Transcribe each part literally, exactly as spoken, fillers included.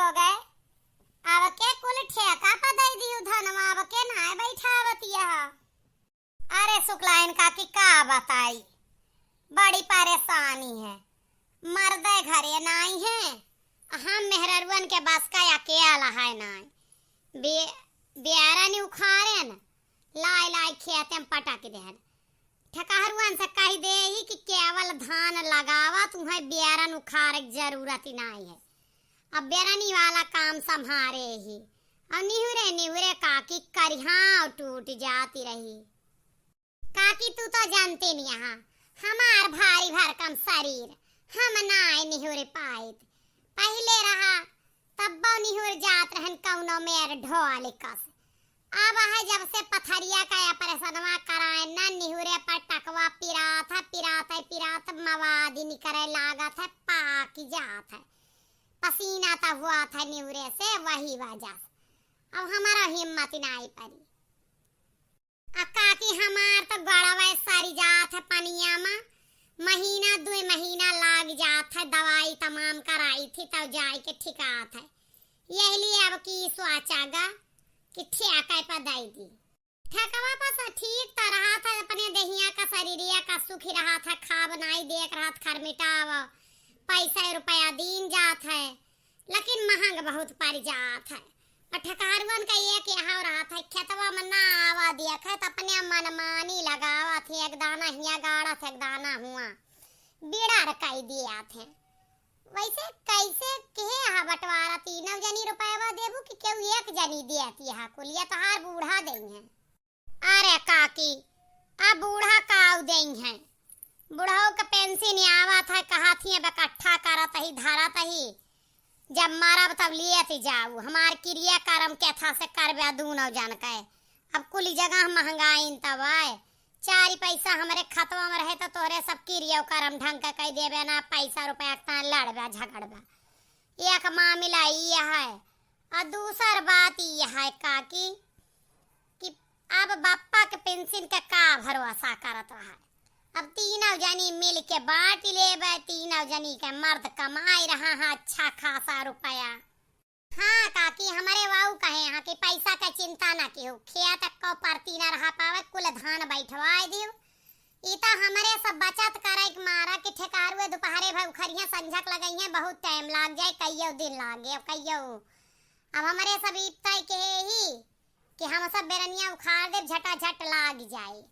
हो गए, अब के कुल ठेका पर दे दियो धनवा, अब के नाय बैठावत यह। अरे सुकलाइन काकी का बताई, बड़ी परेशानी है, मर्दे घरे नाई है, हम मेहररुअन के बस का अकेला है नाई। बे-, बेरन उखारेन, लाई लाई खेते में पटक देहन। ठेकहरुअन से कहि देही कि केवल धान लगावा, तुहैं बेरन उखारे के जरूरत ही नाई है। अब बेरनी वाला काम सम्हारे ही। अब निहुरे निहुरे काकी करिहाँ टूट जाती रही। काकी, तू तो जानते नहीं यहाँ, हमार भारी भरकम शरीर, हम नाय निहुर पाइत। पहिले रहा, तब्बो निहुर जात रहन कौनो मेर ढोल कस। अब है जब से पथरिया का ऑपरेशनवा कराए ना, निहुरे पर टकवा पिरात है, पिरात है, पिरात मवाद निकरे लागत है, पाक जात है, पसीना त हुआ था निहुरे से, वही वजह से अब हमारा हिम्मत नाय परी। आ काकी, हमार तो गड़वे सरि जात है पनिया मा, महीना दुइ महीना लाग जात है, दवाई तमाम कराई थी तब जाए के ठिकात है। यही लिए अब की सोचा गा कि ठेका पर दे दी। ठेकवा पर से ठीक तो रहा था, अपने देहिया का शरीरिया का सुखी रहा था, खाब नाई देख रहा था, खरमिटाव पैसा रुपया दीन जात है, लेकिन महंग बहुत पड़ जात है। और ठेकहरुअन का ये क्या हो रहा था, खेतवा में ना आवा दिया थे, तो अपने मनमानी लगावा थे, एक दाना हिया गाड़ा थे, एक दाना हुआ, बीड़ा रकाई दिया थे। वैसे कैसे के हा बंटवारा, तीनों जनी रुपयवा देबू कि केहू एक जनी देती हा कुल, या तोहार बूढ़ा देई हैं? अरे काकी, अब बूढ़ा काऊ देई हैं? बूढ़ऊ के पेंशन आवत है, कहत ही अब इकट्ठा करत ही, धरत ही, जब मरब तब लियत जाऊ। हमार किरिया करम केथा से करबे दूनौ जन के। अब कुल जगह महंगाइन तब आए, चारि पैसा हमरे खतवा में रहे तो तोहरे सब किरिया करम ढंग के कह देबे ना, पैसा रुपया के तान लड़बे झगड़बे। एक मामला ई है। और दूसर बात ई है काकी कि अब बप्पा के पेंशन के का भरोसा करत रहा। अब तीनों जनी मिल के बांट लेबे, तीनों जनी के मर्द कमाए रहा है अच्छा खासा रुपया। हाँ काकी, हमरे वाऊ कहे हैं कि पैसा के चिंता ना किहु, खेत को परती ना रहा पावे, कुल धान बैठवाए दियो। ई तो हमरे सब बचत करे के मारा कि ठेकहरुए दुपहरे भर उखरिया संझक लगइहें, बहुत टाइम लाग जाए, कइयो दिन लागे, कइयो। अब हमरे सब ई तय के ही कि हम सब बेरनिया उखाड़ देब, झटाझट लाग जाए।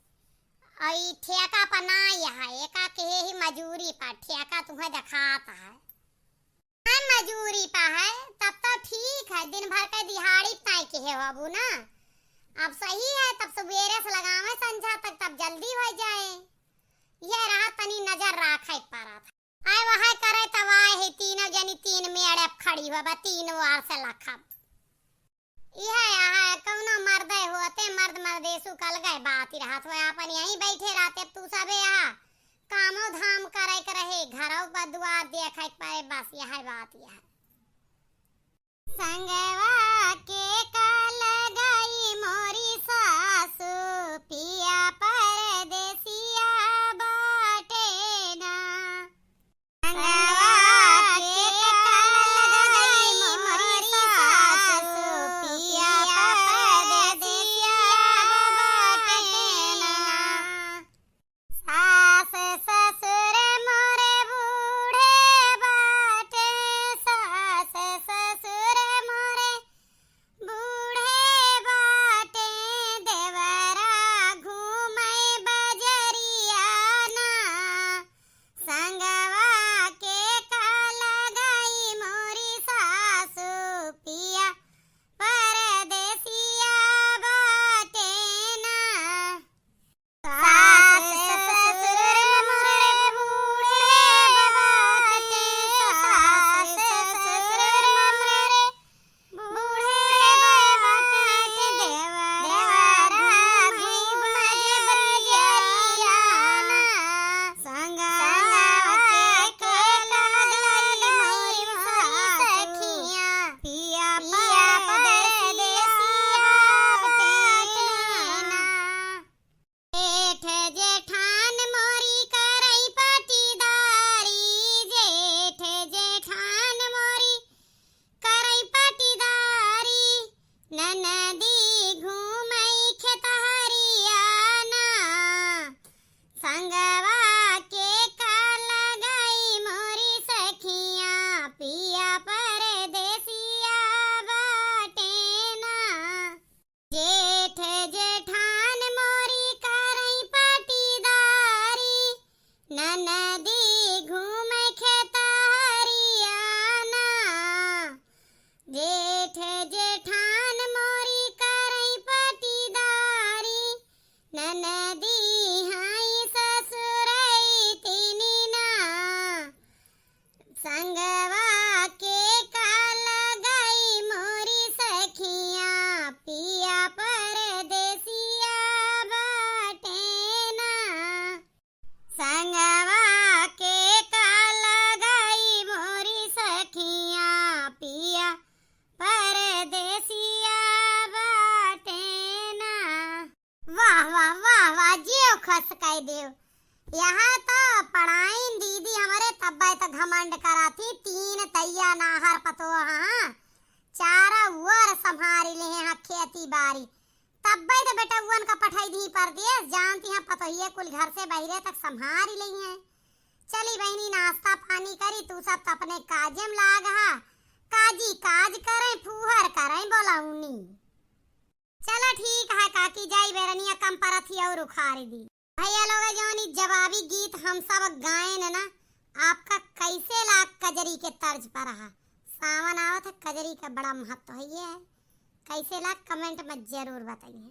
और ई ठेका पर ना यहाँ, एका के ही मजूरी पर, ठेका तुम्हें देखात है। हाँ, मजूरी पा है, तब तो ठीक है, दिन भर के दिहाड़ी ताई के है बाबू ना। अब सही है, तब सवेरे से लगावे संझा तक, तब जल्दी हो जाए। यह रहा तनी नजर राखे पड़ा था। आए वह करे तब आए है, तीनों जनी तीन मेड़े खड़ी हुआ बा, तीन वार से लखब। इहे आहा, कौनो मर्दे होते मर्द मर्देसु कल गए बात ही रहत हो, आपन यहीं बैठे रहते। अब तू सबे आहा, कामो धाम करे के रहे, घरों पर दुआर देखे के परे, बस यह बात यह। संगवा के कल गई मोरी सासु, पिया परदेसिया बाटे ना। ननदी घूमे खेत हरियाना, जेठ जेठान मोरी करई पटीदारी। ननदी हाई ससुरई तीनी ना, संगवा के का लगई मोरी सखिया, पिया परदेसिया बाटे ना। संगवा के का लगई मोरी सखिया, पिया परदेसिया बाटे ना। वाह, वाह, वाह, वाह, जियो खुश कइ देव। यहाँ तो पढ़ाइन दीदी हमरे तब्बे तो घमंड कराती, तीन तैया नाहर पतोह, हाँ, चारा ओर संभारी लेहे हाँ खेती बारी। तब्बे तो बेटउअन का पठाई दी परदेस, जानती हाँ पतोहिए कुल घर से बहिरे तक संभारी लेहे हैं। चली बहिनी नाश्ता पानी करी, तू सब तो अपने काजे में लाग हा, काजी काज करें फूहर करें बोलौनी। चला ठीक है काकी, जाई बेरनिया कम परत ही और उखारी दी। भैया लोग जौन ई जवाबी गीत हम सब गाएन ना, आपका कैसे लाग कजरी के तर्ज पर रहा? सावन आवत है, कजरी का बड़ा महत्व है ये है। कैसे लाग comment में जरूर बताइए।